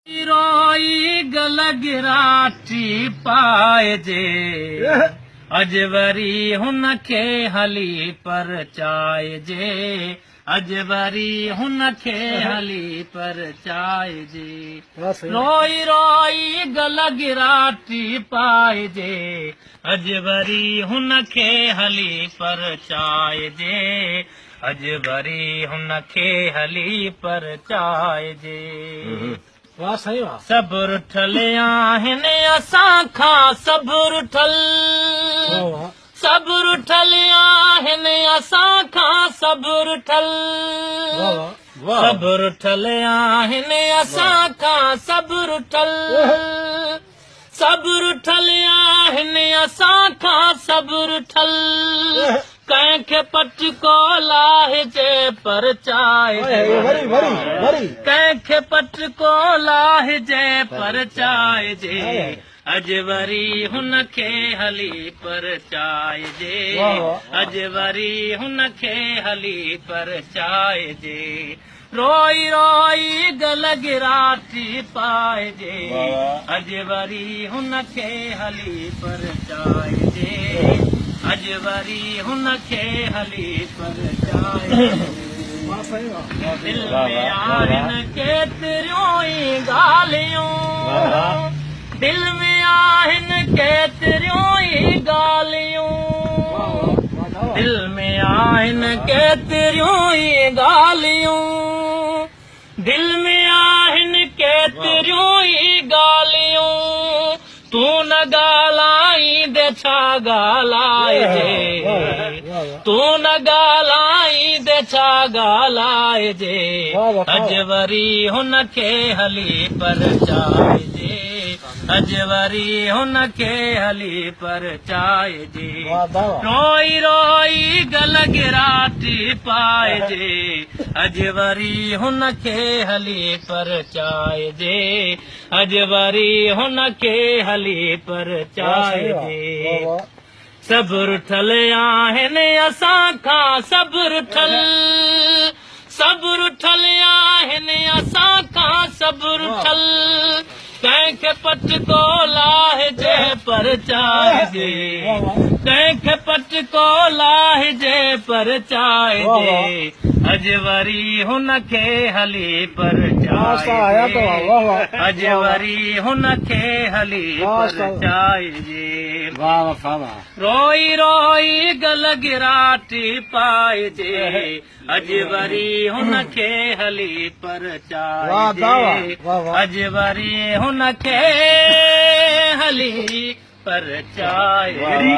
روئي گل گراٽي پائجي، اڄ وري هن کي هلي پرچائجي، اڄ وري هن کي هلي پرچائجي. روئي روئي گل گراٽي پائجي، اڄ وري هن کي هلي پرچائجي، اڄ وري هن کي هلي پرچائجي. واه سائين واه. سڀ رٺل آهن اسان کان سڀ رٺل. سڀ رٺل آهن اسان کان سڀ رٺل. سڀ رٺل آهن اسان کان سڀ رٺل. سڀ رٺل آهن اسان کان سڀ رٺل. ڪنهن کي پٽڪو لاهجي پرچائجي. ڪنهن کي پٽڪو لاهجي پرچائجي. اڄ وري هن کي هلي پرچائجي. اڄ وري هن کي هلي پرچائجي. روئي روئي گل گراٽي پائجي. اڄ وري هن کي هلي پرچائجي. اڄ وري هن کي هلي پرچائجي. دل ۾ آهن ڪيتريون ئي ڳالهيون. دل ۾ آهن ڪيتريون ئي ڳالهيون. دل ۾ آهن ڪيتريون ئي ڳالهيون. دل ۾ آهن ڪيتريون ئي ڳالهيون. تون نه ڳالهائيندين ڇا ڳالهائجي. تون نه ڳالهائيندين ڇا ڳالهائجي. اڄ وري هن کي هلي پرچائجي. اڄ وري هن کي هلي پرچائجي. روئي روئي گل گراٽي پائجي. اڄ وري هن کي هلي پرچائجي. اڄ وري هن کي هلي پرچائجي. سڀ رٺل آهن اسان کان سڀ رٺل. سڀ رٺل آهن اسان کان سڀ رٺل. ڪنهن کي پٽڪو لاهجي پرچائجي. ڪنهن کي پٽڪو لاهجي پرچائجي. اڄ وري هن کي هلي پرچائجي. اڄ وري هن کي هلي پرچائجي. روئي روئي گل گراٽي پائجي. اڄ وري هن کي هلي پرچائجي. اڄ وري هن کي هلي پرچائجي.